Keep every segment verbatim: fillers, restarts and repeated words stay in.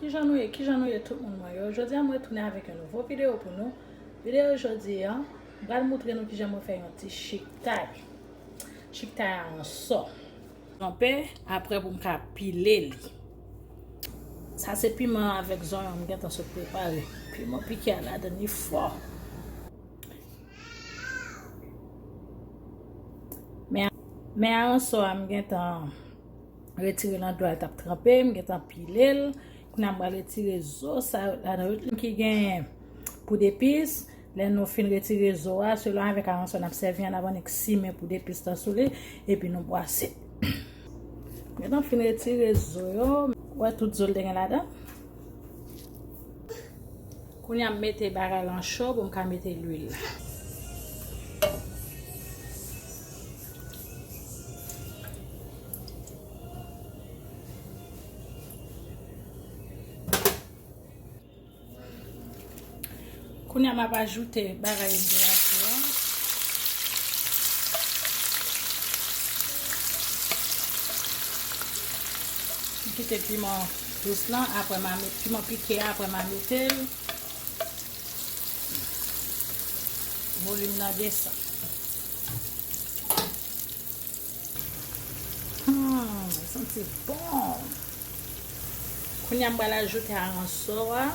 Kijan nou ye? Kijan nou ye tout moun mwen yo? Jodi a mwen retounen avèk yon nouvo videyo pou nou. Videyo jodi a, m pral moutre nou kijan mwen fè yon ti chiktay. Chiktay aransò. Tranpe, apre pou m ka pile li. Sa se piman avèk zonyon m gentan sot prepare. Piman pike a ladan li fò. Men, men aransò a m gentan retire nan dlo a l t ap tranpe, m gentan pile l. Kounye a m pral retire zo sa yo ladan yo ki gen poud epis. Lè nou fin retire zo a, selon avèk aransò n ap sèvi an, n ap annik simen poud epis lan sou li, epi nou bwase. M gentan fin retire zo yo. Ou wè tout zo l te gen ladan. Kounye a m mete bagay lan cho pou m ka mete lwil la. Kounye a m ap ajoute bagay m te achte an. M kite piman dous lan, apre m a met piman pike a, apre m a mete l. Volim nan desann. Hmm, santi bon. Kounye a m pral ajoute aransò a.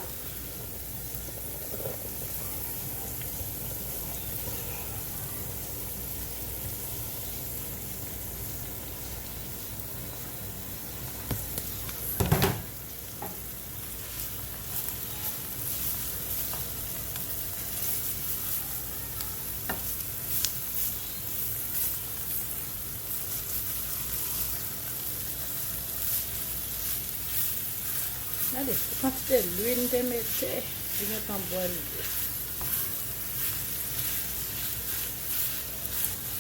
Gade, ki kantite lwil m te mete, li gentan bwè lwil.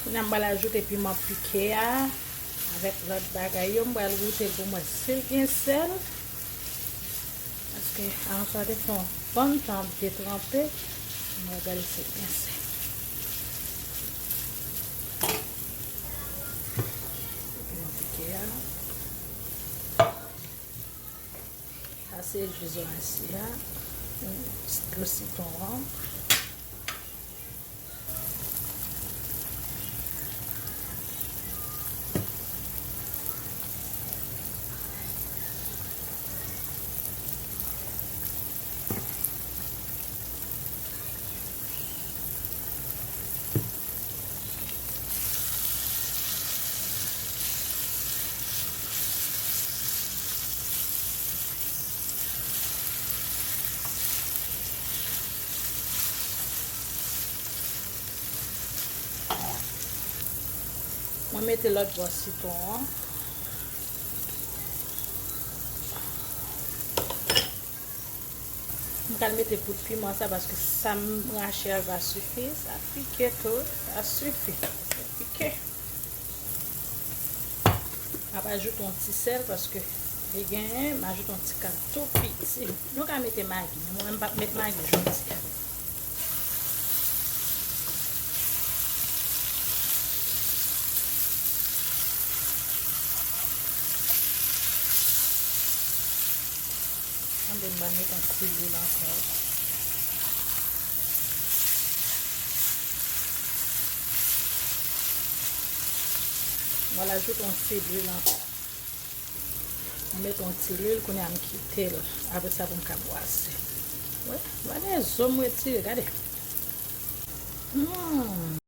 Kounye a m pral ajoute piman pike a avèk lòt bagay yo. M pral goute l pou m wè si l gen sèl. Paske aransò a te fè yon bann tan ap byen tranpe. M pral gade si l gen sèl. Piman pike a. Sa se ji zorasye a, dlo sitwon an. Mwen mete lòt bò sitwon an. M pral mete poud piman sa paske sa m rache a va sifi. Sa pike tou, sa sifi. Sa pike. M ap ajoute yon ti sèl paske li genyen, m ajoute yon ti kal tou piti. Nou ka mete magi, men mwen m p ap met magi jodi a. Anben, m pral met yon ti lwil ankò. M pral ajoute yon ti lwil ankò. M met yon ti lwil, kounye a m kite l. Apre sa, pou m ka bwase. Wè, gade zo m retire, gade. Hmm,